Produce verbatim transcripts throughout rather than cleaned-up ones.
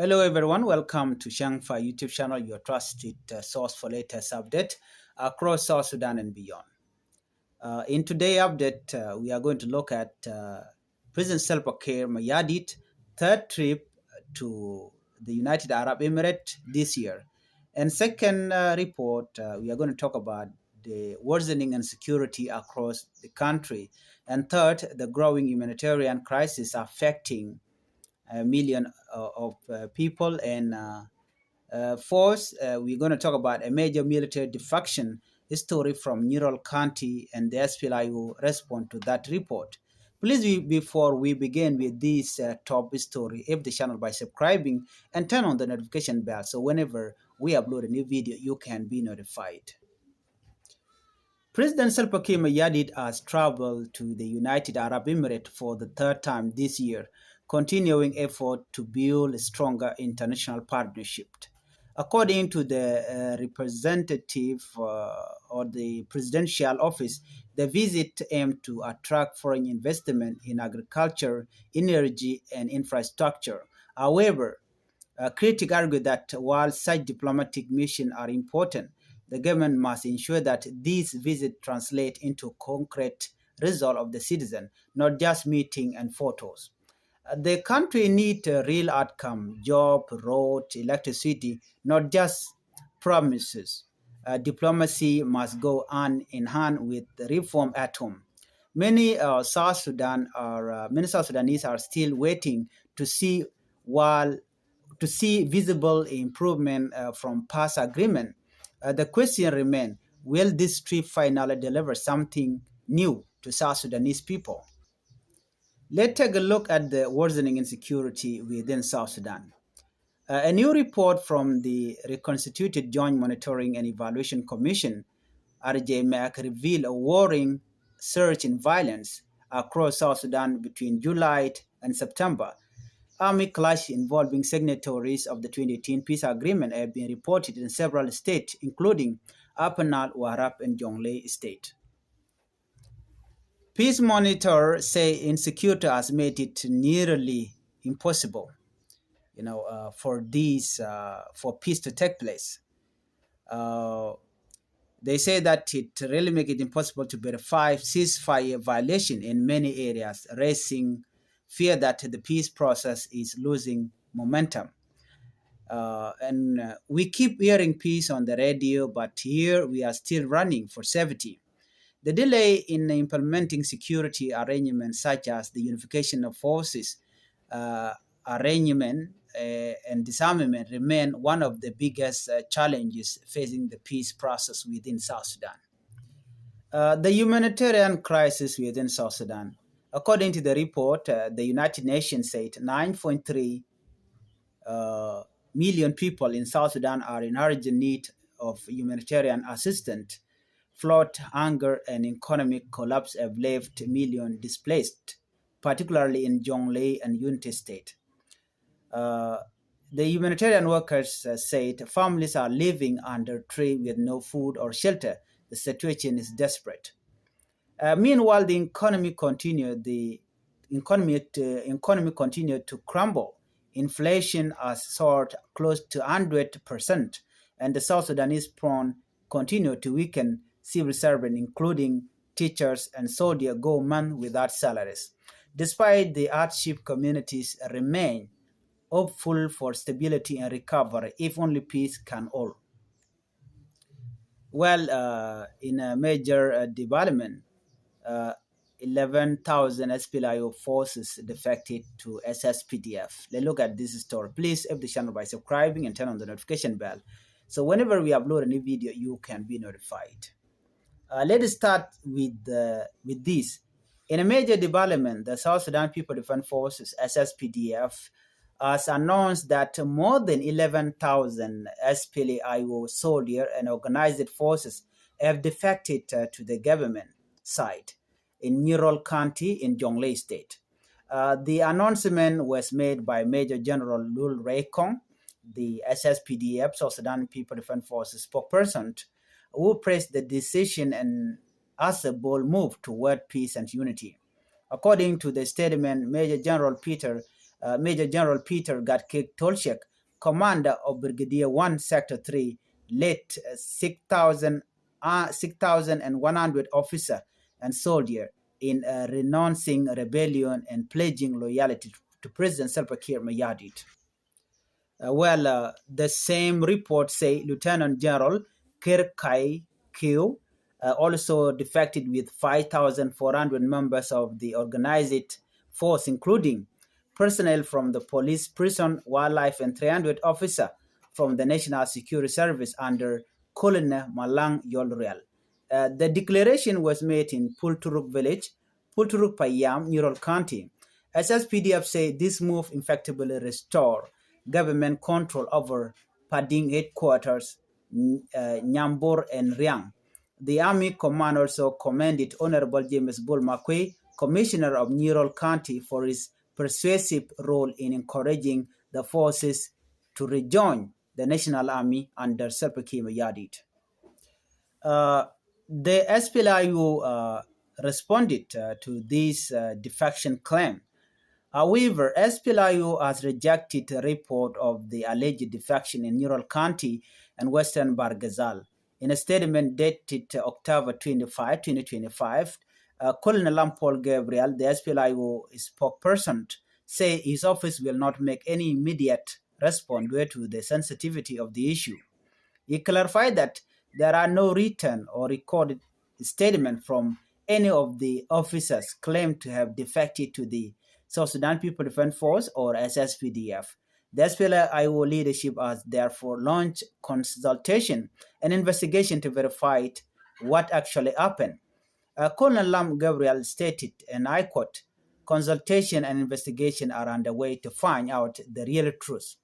Hello everyone, welcome to Shangfa YouTube channel, your trusted uh, source for latest update across South Sudan and beyond. Uh, in today's update, uh, we are going to look at uh, President Salva Kiir Mayardit third trip to the United Arab Emirates this year. And second uh, report, uh, we are going to talk about the worsening insecurity across the country. And third, the growing humanitarian crisis affecting a million uh, of uh, people. And uh, uh, fourth, uh, we're going to talk about a major military defection story from Nirol County and the S P L A I O response to that report. Please, we, before we begin with this uh, top story, help the channel by subscribing and turn on the notification bell so whenever we upload a new video, you can be notified. President Salva Kiir Mayardit has traveled to the United Arab Emirates for the third time this year, continuing effort to build a stronger international partnership. According to the uh, representative uh, or the presidential office, the visit aimed to attract foreign investment in agriculture, energy, and infrastructure. However, uh, critics argue that while such diplomatic missions are important, the government must ensure that these visits translate into concrete result of the citizen, not just meeting and photos. Uh, the country need a real outcome, job, road, electricity, not just promises. Uh, diplomacy must go hand in hand with reform at home. Many uh, South Sudan are uh, many South Sudanese are still waiting to see while to see visible improvement uh, from past agreement. Uh, the question remains: will this trip finally deliver something new to South Sudanese people? Let's take a look at the worsening insecurity within South Sudan. Uh, a new report from the reconstituted Joint Monitoring and Evaluation Commission, R J MAC, revealed a worrying surge in violence across South Sudan between July and September. Army clash involving signatories of the twenty eighteen peace agreement have been reported in several states, including Upper Nile, Warrap, and Jonglei State. Peace monitor say insecurity has made it nearly impossible, you know, uh, for these uh, for peace to take place. Uh, they say that it really make it impossible to verify ceasefire violation in many areas, raising fear that the peace process is losing momentum. Uh, and uh, we keep hearing peace on the radio, but here we are still running for safety. The delay in implementing security arrangements such as the unification of forces uh, arrangement uh, and disarmament remain one of the biggest uh, challenges facing the peace process within South Sudan. Uh, the humanitarian crisis within South Sudan. According to the report, uh, the United Nations said nine point three uh, million people in South Sudan are in urgent need of humanitarian assistance. Flood, hunger, and economic collapse have left millions displaced, particularly in Jonglei and Unity State. Uh, the humanitarian workers uh, said families are living under tree with no food or shelter. The situation is desperate. Uh, meanwhile, the economy continued the economy to, economy continued to crumble. Inflation has soared close to hundred percent, and the South Sudanese pound continued to weaken. Civil servants, including teachers and soldiers, go months without salaries. Despite the hardship, communities remain hopeful for stability and recovery if only peace can hold. Well, uh, in a major uh, development, uh, eleven thousand S P L A I O forces defected to S S P D F. Let's look at this story. Please help the channel by subscribing and turn on the notification bell. So whenever we upload a new video, you can be notified. Uh, let's start with, uh, with this. In a major development, the South Sudan People Defense Forces, S S P D F, has announced that more than eleven thousand S P L A I O soldiers and organized forces have defected uh, to the government side in Nirol County in Jonglei State. Uh, the announcement was made by Major General Lul Reikong, the S S P D F, South Sudan People Defense Forces spokesperson, who praised the decision and as a bold move toward peace and unity. According to the statement, Major General Peter, uh, Major General Peter Gatkiek Tolchek, commander of Brigadier one Sector three, led uh, six thousand, uh, six thousand one hundred officer and soldier in uh, renouncing rebellion and pledging loyalty to President Salva Kiir Mayardit. Uh, well, uh, the same report say Lieutenant General Ker Kai Kiu uh, also defected with five thousand four hundred members of the organized force, including personnel from the police, prison, wildlife, and three hundred officer from the National Security Service under Colonel Malang Yolrial. Uh, the declaration was made in Pulturuk village, Pulturuk Payam, Nirol County. S S P D F say this move effectively restore government control over Pading headquarters, uh, Nyambur and Riang. The army command also commended Honorable James Bol Makwe, Commissioner of Nirol County, for his persuasive role in encouraging the forces to rejoin the National Army under Salva Kiir Mayardit. Uh, the S P L A I O uh, responded uh, to this uh, defection claim. However, S P L A I O has rejected a report of the alleged defection in Nirol County and Western Bahr el Ghazal. In a statement dated October twenty-five, twenty twenty-five, uh, Colonel Lampol Gabriel, the S P L A I O spokesperson, say his office will not make any immediate response due to the sensitivity of the issue. He clarified that there are no written or recorded statement from any of the officers claimed to have defected to the South Sudan People Defense Force or S S P D F. The S P L A I O leadership has therefore launched consultation and investigation to verify what actually happened. Uh, Colonel Lam Gabriel stated, and I quote, "Consultation and investigation are underway to find out the real truth."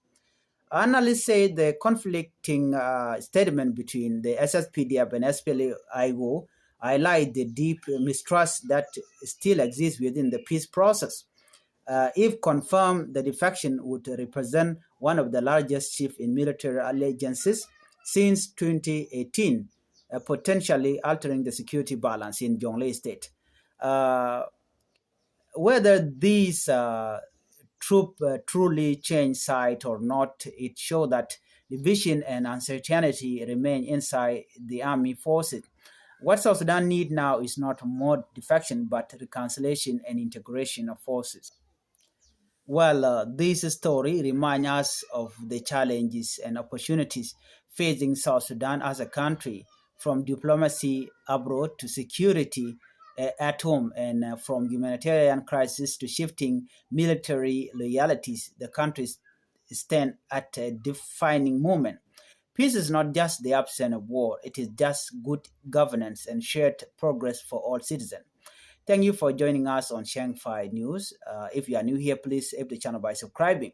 Analysts say the conflicting uh, statement between the S S P D F and S P L A I O highlight the deep mistrust that still exists within the peace process. Uh, if confirmed, the defection would represent one of the largest shifts in military allegiances since twenty eighteen, uh, potentially altering the security balance in Jonglei State. Uh, whether these uh, troop uh, truly change side or not, it shows that division and uncertainty remain inside the army forces. What South Sudan need now is not more defection, but reconciliation and integration of forces. Well, uh, this story reminds us of the challenges and opportunities facing South Sudan as a country, from diplomacy abroad to security uh, at home, and uh, from humanitarian crisis to shifting military loyalties. The countries stand at a defining moment. Peace is not just the absence of war, it is just good governance and shared progress for all citizens. Thank you for joining us on Shang Fai News. Uh, if you are new here, please help the channel by subscribing.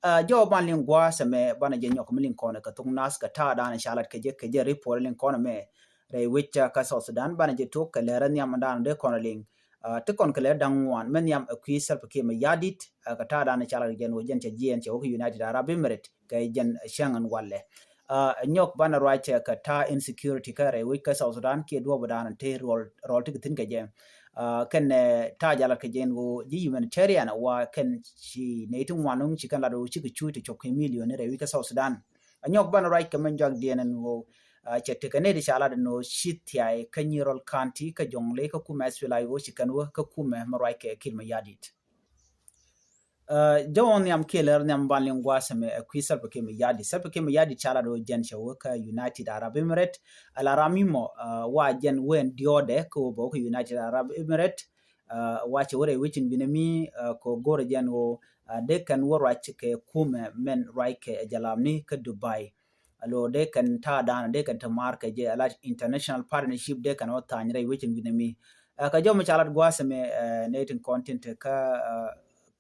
Uh, jɔw ban liŋ gua̱a̱th ɛmɛ banɛ jɛ nyɔk mi liŋ kɔn kɛ thok nath kɛ ta̱a̱ da̱a̱n ca lat kɛ jɛ kɛ jɛ report liŋ kɔn ɛmɛ rɛy wec kä South Sudan banɛ jɛ tok kɛ lɛrɛ nhiam da̱a̱n dee kɔn liŋ. Uh, ti kɔn kɛ lɛrɛ da̱ŋ ŋuan mɛ nhiam ɛ kui̱ Salva Kiir Mayardit uh, kɛ ta̱a̱ da̱a̱n ca lat kɛ jɛn wä jɛn ca jiɛɛn ca wä kä United Arab Emirates kɛ jɛn cäŋ ɛn walɛ. Uh, nyɔk banɛ ruac kɛ ta̱a̱ insecurity kä rɛy wec kä South Sudan kiɛ duɔ̱ɔ̱p da̱a̱n te rɔl rɔl ti kɛ thi̱n kɛ jɛ. Uh, kɛn uh, ta̱a̱ ca lat kɛ jɛn wä ji̱ humanitarian wa kɛn ci nɛy ti ŋuan wä ci kɛn lat wä ci kɛ cuuc ti cop kɛ million ni rɛy wec kä South Sudan. A nyɔk banɛ ruac kɛ mɛ jɔak diɛn ɛn ɣöö cɛ tekɛ nɛy ti ca lat ɛn ɣöö ci thiay kä Nyirol County kä Jonglei kä kumɛ S P L A I O ci kɛn wä kä kumɛ mɛ ruac kɛ Kiir Mayardit. Jɔwä nhiam kiɛ lär nhiam ban liŋ gua̱a̱th ɛmɛ ɛ kui̱ Salva Kiir Mayardit. Salva Kiir Mayardit ca lat ɣöö jɛn cɛ wä kä United Arab Emirates. Ala ram mi mɔ wa jɛn wen diɔɔdɛ kä wä bä wä kä United Arab Emirates. Wa cɛ wä rɛy wecin wi̱nɛ mi kɛ go̱rɛ jɛn ɣöö dee kɛn wä ruac kɛ kumɛ mɛn ruac kɛ jalabni kä Dubai. Alo dee kɛn ta̱a̱ da̱a̱n dee kɛn te maar kɛ jɛ ala international partnership dee kɛn wä tha̱a̱ny rɛy wecin wi̱nɛ mi. Kɛ jɔw mi ca lat gua̱a̱th ɛmɛ nɛ tin kɔn tin te kä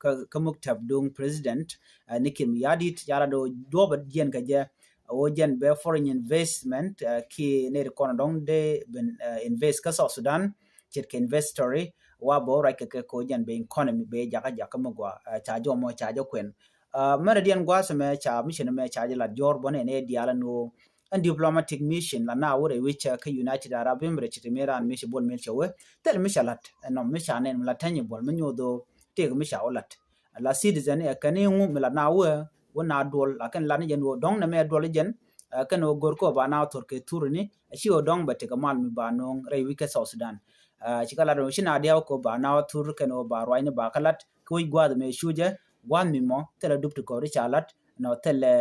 kä muktab duŋ president ni Kiir Mayardit ca lat duɔ̱ɔ̱p jiɛn kɛ jɛ. Wä jɛn bɛ foreign investment ki nɛ ti kɔn dɔŋ dee ben invest kä South Sudan. Ce̱tkɛ investori wa bä ruac kɛ kɛ ko jɛn bɛ economy bɛ jakä jakä mi gua ca jɔ mɔ ca jɔ kuɛn. Mɛnɛ diɛn gua̱a̱th mɛ ca mission mɛ ca jɛ lat jɔr bɔnɛ nɛ diaal ɛn ɣöö ɛn diplomatic mission la na wä rɛy wecä kä United Arab Emirates ti mi raan mi ci bol mi cɛ wä thil mi ca lat ɛnɔ mi ca nɛn mi la tɛny bol mi nyoth ɣöö tëëk mi ca wä lat. La citizen ɛ kɛn iŋu mi la na wä wä na duɔl, lakin lat ni jɛn wä dɔŋ nɛ mɛ duɔl jɛn, kɛn wä gör kɔ ba na thor kɛ thur ni, a ci wä dɔŋ bɛ tekɛ mal mi ba no̱o̱ŋ rɛy wi̱c kɛ South Sudan. Ci kɛ lat wä ci na diaw kɔ ba na thur kɛn wä ba ruac ni ba kɛ lat kɛ wi̱c gua̱a̱th mɛ cu jɛ gua̱a̱th mi mɔ thilɛ dup ti gɔw di ca lat nɔ thilɛ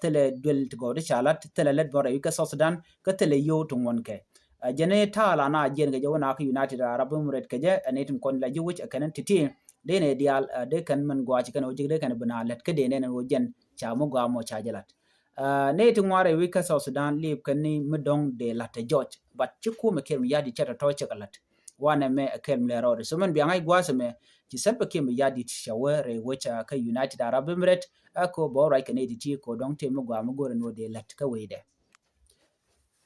thilɛ duel ti gɔw di ca lat thilɛ lät bɔn rɛy wi̱c kɛ South Sudan kä thilɛ yio̱w ti ŋuɔn kɛ. Jɛn ni ta̱a̱ la na jiɛn kɛ jɛ wä na kä United Arab Emirates kɛ jɛ ɛn itin kɔn la ji̱ wi̱c ɛ kɛn ti ti dee nɛ diaal dee kɛn mɛn gua̱a̱ ci kɛn wä ji̱k dee kɛn bi na lät kä dee nɛ nɛ wä jɛn ca mi gua̱a̱ mɔ ca jɛ lat. Nɛ ti ŋuan rɛy wi̱c kä South Sudan lip kɛn ni mi dɔŋ dee la̱t tɛ jɔc, but ci kumɛ Kiir Mayardit cɛ tɔ̱tɔ̱ cɛ kɛ la̱t. Wanɛ mɛ ɛ kɛl mi lɛ rɔɔdɛ. So mɛn bia ŋa̱c gua̱a̱th ɛmɛ ci Salva Kiir Mayardit cɛ wä rɛy wec kä United Arab Emirates ɛ ko bɛ wä ruac kɛ nɛ ti ti ko dɔŋ tëë mi gua̱a̱ mi go̱rɛ ni wä dee la̱t kä wecdɛ.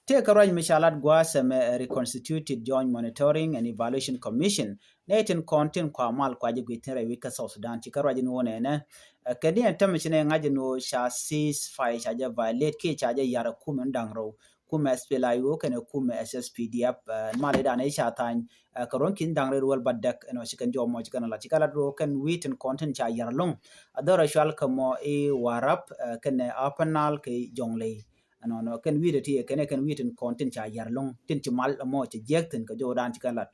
Tëë kä ruac mi ca lat gua̱a̱th ɛmɛ ɛ Reconstituted Joint Monitoring and Evaluation Commission. Nɛ tin kɔn tin kua mal kua jɛ gui̱th tin rɛy wi̱c kä South Sudan ci kä ruac ni wä nɛnɛ. Kɛ ni ɛn tämɛ ci nɛ ŋa̱c ni wä ca ceasefire ca jɛ violate kiɛ ca jɛ yar ɛ kumɛ ni da̱ŋ rɛw. Kumɛ S P L A I O kɛnɛ kumɛ S S P D F mal idan i̱ ca tha̱a̱ny kɛ ruɔ̱n ki̱n da̱ŋ rɛw ruɔl bat dɛk ɛn ɔ ci kɛn jɔmɔ ci kɛn lat ci kɛ lat ruɔ kɛn wi̱i̱ tin kɔn tin ca yar lo̱ŋ. A dhɔr a cual kɛ mɔ i̱ Warap kɛnɛ Upper Nile kɛ Jonglei. Ɛnɔnɔ kɛn wi̱i̱dɛ ti kɛnɛ kɛn wi̱i̱ tin kɔn tin ca yar lo̱ŋ tin ci mal ɛmɔ ci jiɛk thin kɛ jɔwdan ci kɛn lat.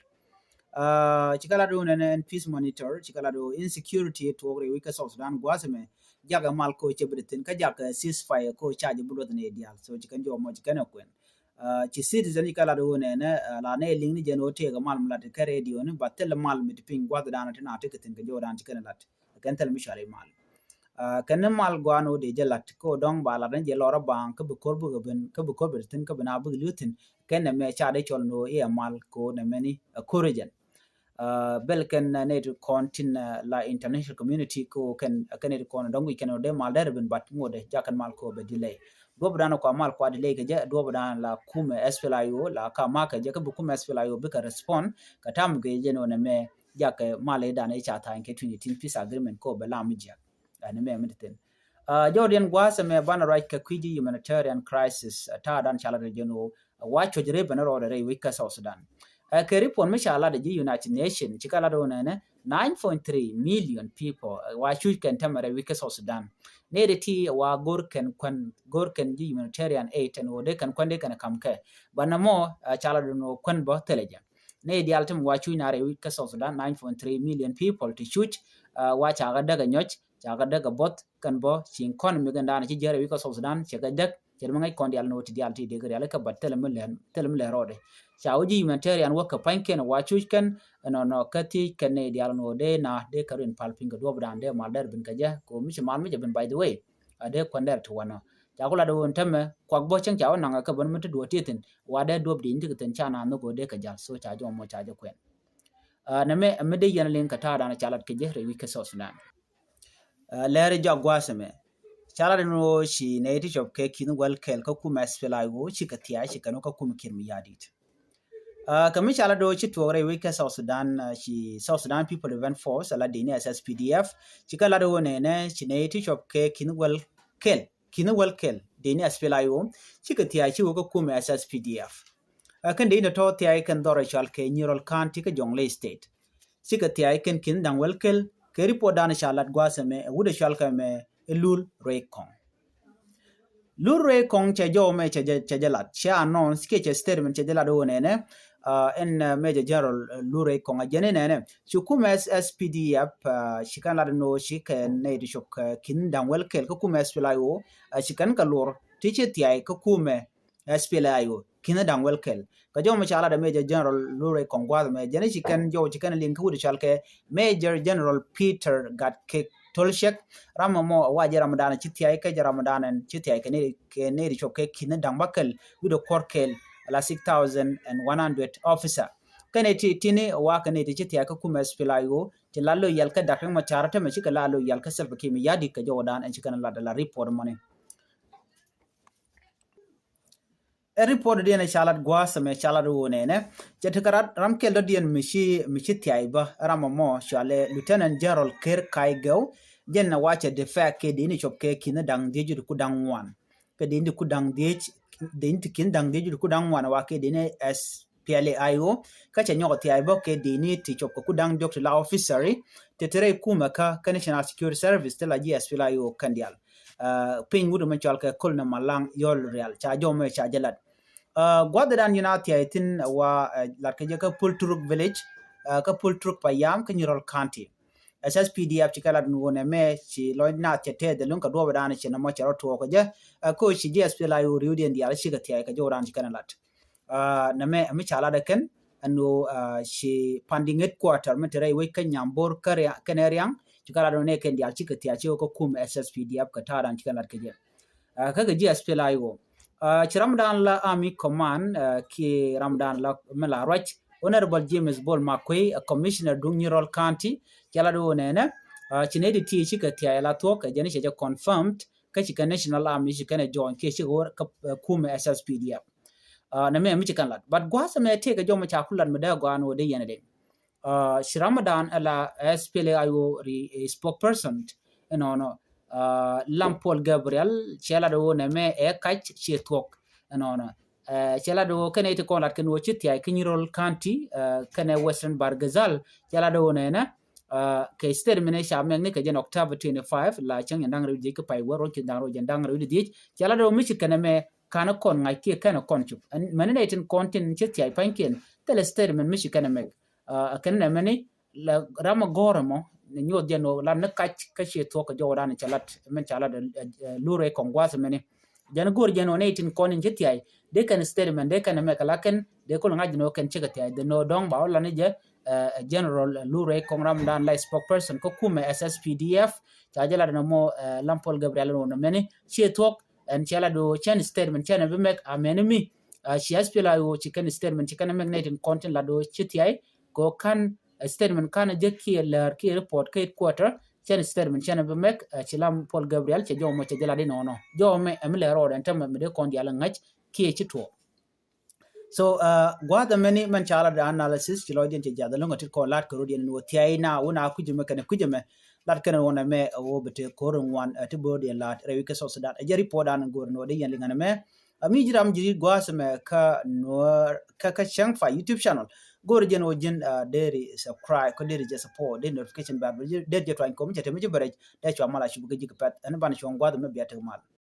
Ci kɛ lat wun ɛn ɛn peace monitor ci kɛ lat wun insecurity tuɔk rɛy wi̱c kɛ South Sudan gua̱a̱th ɛmɛ. Jakɛ mal ko cɛ bi di thin kä jakɛ ceasefire ko ca jɛ bi luɔth ni diaal so ci kɛn jɔwɔ mɔ ci kɛn ɛ kuɛn. Ci citizen ci kɛ lat wun ɛn la nɛ liŋ ni jɛn wä tëëk mal mi lat kɛ radio ni ba thil mal mi ti piny gua̱a̱th dan ti na ti kɛ thin kɛ jɔwdan ci kɛn lat. Kɛn thil mi cual i̱ mal. Kɛn ni mal gua̱a̱n wä dee jɛ lat kä wä dɔ̱ŋ ba lat ni jɛ lɔr a baŋ kä bi ko̱r bikɛ ben kä bi ko̱r bɛ thi̱n kä bi na bikɛ li̱w thi̱n. Kɛn nɛ mɛ ca dee cɔl ni wä i̱ ɛ mal kä wä nɛ mɛ ni ɛ ko̱r jɛn. Bɛl kɛn nɛ ti kɔn tin la international community kä wä kɛn kɛn nɛ ti kɔn dɔ̱ŋ wi̱c kɛn wä dee mal dee rɛ ben bat ŋot dee jakɛn mal kä wä bɛ delay. Duɔp dan kua mal kua delay kɛ jɛ duɔp dan la kumɛ S P L A I O la ka makɛ jɛ kä bi kumɛ S P L A I O bikɛ respond kɛ tam gɛ jɛn wä nɛ mɛ jakɛ mal i̱ dan i̱ ca tha̱a̱ny kɛ twenty eighteen peace agreement kɛ wä bɛ lam i̱ jiak. Ɛn mɛ mi ti thin. Jɔwdiɛn gua̱a̱th ɛmɛ banɛ ruac kɛ kui̱ ji̱ humanitarian crisis ta̱a̱ dan ca lat kɛ jɛn wä wa cuɔc rep ɛn rɔɔdɛ rɛy wi̱c kä South Sudan. Kɛ report mi ca lat ji̱ United Nation ci kɛ lat wä nɛnɛ nine point three million people wa cuc kɛn tämɛ rɛy wi̱c kä South Sudan. Nɛy ti ti wa go̱r kɛn kuɛn go̱r kɛn ji̱ humanitarian aid ɛn wä dee kɛn kuɛn dee kɛn kam kɛ banɛ mɔ ca lat wä kuɛn bä thilɛ jɛ. Nɛy diaal ti mi wa cuc na rɛy wi̱c kä South Sudan nine point three million people ti cuc. Wa ca kɛ däk ɛ nyɔc ca kɛ däk ɛ buɔth kɛn bä ci economy kɛn dan ci jiɛr rɛy wi̱c kä South Sudan cɛ kɛ däk cɛ mi ŋäc kɔn diaal ni wä ti diaal ti dee kɛ rial kɛ bat thilɛ mi lɛ thilɛ mi lɛ rɔɔdɛ. Ca wä ji̱ humanitarian wä kɛ pa̱ny kɛn wa cuc kɛn ɛnɔnɔ kä thiec kɛn nɛy diaal ni wä dee na dee kɛ rin pal piny kɛ duɔp dan dee mal dɛr bin kɛ jɛ kɛ wä mi ci mal mi cɛ bin by the way. A dee kuɛn dɛr ti wanɔ ca ku lat wä tämɛ kuak bä cäŋ ca wä naŋ kä bän mi ti duɔt ti thin wa dee duɔp di̱ny ti kɛ thin ca na nhök wä dee kɛ jal so ca jɔmɔ ca jɛ kuɛn. Nɛ mɛ mi dee yɛn liŋ kɛ ta̱a̱ dan ca lat kɛ jɛ rɛy wi̱c kɛ South Sudan. Lɛri jɔak gua̱a̱th ɛmɛ ca lat ni wä ci nɛy ti cɔp kɛ ki̱n wäl kɛl kä kumɛ S P L A I O ci kɛ thia̱a̱ ci kɛn wä kä kumɛ Kiir Mayardit. Kɛ mi ca lat wä ci tuɔɔk rɛy wi̱c kɛ South Sudan ci South Sudan People Defense Force ala dini S S P D F ci kɛ lat wä nɛnɛ ci nɛy ti cɔp kɛ ki̱n wäl kɛl ki̱n wäl kɛl dini S P L A I O ci kɛ thia̱a̱ ci wä kä kumɛ S S P D F. Kɛn dee in tɔ̱ thia̱a̱ kɛn dhɔr cɔal kɛ Nyirol County kä Jonglei State. Cikɛ thia̱a̱ kɛn ki̱n da̱ŋ wäl kɛl kɛ report dan ca lat gua̱a̱th ɛmɛ ɛ wut ɛ cɔal kɛ mɛ ɛ Lul Ruei Kɔŋ. Lul Ruei Kɔŋ cɛ jɔw mɛ cɛ jɛ lat cɛ announce kiɛ cɛ statement cɛ jɛ lat wä nɛnɛ. Ɛn Major General Lul Ruei Kɔŋ a jɛn in nɛnɛ ci kumɛ S S P D F ci kɛn lat ni wä ci kɛ nɛy ti cop kɛ ki̱n da̱ŋ wäl kɛl kä kumɛ S P L A I O ci kɛn kɛ luɔr ti ci thia̱a̱ kä kumɛ S P L A I O ki̱n da̱ŋ wäl kɛl. Kɛ jɔw mɛ ca lat ɛ Major General Lul Ruei Kɔŋ gua̱a̱th mɛ jɛn ci kɛn jɔw ci kɛn liŋ kä wut cɔal kɛ Major General Peter Gatkiɛk Tolchiɛk. Ram mɔ wa jɛ ram dan ci thia̱a̱ kɛ jɛ ram dan ci thia̱a̱ kɛ nɛy ti cop kɛ ki̱n da̱ŋ bäkɛl wi̱dɛ kuɔr kɛl ala six thousand and one hundred officer. Kɛn ti tini wa kɛ nɛy ti ci thia̱a̱ kɛ kumɛ S P L A I O ti la lo yɛl kɛ Doctor Riek Machar tämɛ cikɛ la lo yɛl kɛ Salva Kiir Mayardit kɛ jɔw dan ɛn ci kɛn lat ala report mɔni. Ɛ report diɛn ɛ ca lat gua̱a̱th ɛmɛ ca lat wä nɛnɛ cɛ tekɛ ram kɛl dɔ̱diɛn mi ci mi ci thia̱a̱ bä ram ɛmɔ cɔalɛ Lieutenant General Ker Kai Geu. Jɛn ɛ wa cɛ defect kɛ dee ni cop kɛ ki̱n da̱ŋ dhiec jut ku da̱ŋ ŋuan kɛ dee ni ku da̱ŋ dhiec dee ni ti ki̱n da̱ŋ dhiec jut ku da̱ŋ ŋuan ɛ wa kɛ dee ni S SSPDF-IO, kä cɛ nyɔk thia̱a̱c bä kɛ dini ti cop kɛ ku da̱ŋ diɔk ti la officer ti te rɛy kumɛ kä kä National Security Service ti la ji̱ SSPDF-IO kɛn diaal. Piny wut mɛ cɔal kɛ Colonel Malaŋ Yɔl Rial ca jɔmɛ ca jɛ lat. Gua̱dhɛ dan yina thia̱a̱c thi̱n wa lat kɛ jɛ kä Pultruk Village, kä Pultruk Payam kä Nyirol County. SSPDF ci kɛ lat ni wun ɛmɛ ci lɔc nath cɛ tɛth dɛ luŋ kɛ duɔpɛ dan ci nɔmɔ cɛ rɔ tuɔɔk kɛ jɛ. Kä ci ji̱ SSPDF-IO riwdiɛn diaal cikɛ thia̱a̱c kɛ jɔw dan ci kɛn lat. Nɛmɛ ɛmi ca lat ɛ kɛn ɛn ɣöö ci panding headquarter mi te rɛy wec kä Nyambor kɛnɛ Riaŋ ci kɛ lat ɛ nɛ kɛn diaal cikɛ thia̱a̱c ci ɣöö kä kum SSPDF kɛ ta̱a̱ dan ci kɛn lat kɛ jɛ. Kä kɛ ji̱ SSPDF-IO ci ramdan la Army Command kiɛ ramdan la mi la ruac Honorable James Bol Makuei, ɛ Commissioner duŋ Nyirol County, cɛ lat ɣöö nɛnɛ ci nɛy ti ti cikɛ thia̱a̱c la thuɔ̱k kɛ jɛn cɛ jɛ confirmed kä ci kɛ National Army ci kɛn ɛ join kiɛ cikɛ wä kä kumɛ SSPDF. Nɛmɛ mi ci kɛn lat but gua̱a̱th ɛmɛ tëëkɛ jɔmɔ ca ku lat mi dee gɔaa ni wä dee yɛn ɛ dee. Ci ramdan ala SSPDF-IO ri spokesperson ɛnɔnɔ Lam Paul Gabriel cɛ lat ɣöö nɛmɛ ɛ kac ciɛ thuɔ̱k ɛnɔnɔ. Cɛ lat ɣöö kɛnɛ iti kɔn lat kɛn ɣöö ci thia̱a̱c kä Nyirol County kɛnɛ Western Bahr el Ghazal cɛ lat ɣöö nɛnɛ kɛ statement ca mɛk ni kɛ jɛn October twenty-five la cäŋ jɛn da̱ŋ rɛw jiɛc kä pay wä ruɔ̱n ci da̱ŋ rɛw jɛn da̱ŋ rɛw di dhiec cɛ lat ɣöö mi ci kɛnɛ mɛ kanɛ kɔn ŋa̱c kiɛ kɛnɛ kɔn cup mɛn ni nɛ itin kɔn tin ci thia̱a̱c pa̱nykiɛn thilɛ statement mi ci kɛnɛ mɛk. Kɛn nɛ mɛni la ram a gɔr mɔ ni nyuɔth jɛ no la ni kac kä cie thuɔk kɛ jɔwdan cɛ lat mɛn ca lat lurɛ kɔn guath mɛni. Jɛn go̱r jɛ no ni tin kɔn in ci thiay de kɛn statement de kɛn mɛ kɛ la kɛn de kul ŋa̱c no kɛn cikɛ thiay de no dɔŋ ba wä la ni jɛ general lurɛ kɔn ramdan la spokesperson kä kumɛ SSPDF ca jɛ lat no mɔ Lam Paul Gabriel no mɛni cie thuɔk ɛn cɛ lat do cɛn statement cɛn bi mɛk a mɛni mi ci SSPDF-IO ci kɛn statement ci kɛn mɛk ni tin kɔn tin lat do ci thiay ko kan statement kan jɛ kiɛ lär kiɛ report kä headquarter cɛn statement cɛn bi mɛk ci Lam Paul Gabriel cɛ jɔmɔ cɛ jɛ lat inɔnɔ jɔmɛ ɛmi lɛ rɔɔd ɛn tämɛ mi dee kɔn dial ŋa̱c kiɛ ci tuɔ. So gua̱th ɛmɛni mɛn ca lat analysis ci lɔcdiɛn cɛ jath ɛlɔŋ ɛ tit kɔn lat kɛ rɔɔd yɛn ni wä thiay na wun a kui̱c ɛmɛ kɛnɛ kui̱c ɛmɛ lat kɛnɛ wun ɛmɛ ɛ wä bɛ te ko̱r in ŋuan ɛ ti bɛ rɔɔd yɛn lat rɛwi kɛ South Sudan ɛ jɛ report an go̱r ni wä dee yɛn liŋ ɛn ɛmɛ. Ami ji̱ ram ji̱ gua̱a̱th ɛmɛ kä nuɔ̱ɔ̱r kä kä Cäŋ Fay YouTube channel. Go̱o̱r jɛn wä ji̱n deri subscribe kä deri jɛ support deri notification bell deri jɛ tuany kom cɛ te mi ji̱ bɛ rɛc dee cua mal a cup kä ji̱ kɛ pɛth ɛn ban cuɔ̱ŋ gua̱a̱th ɛmɛ bia tek mal.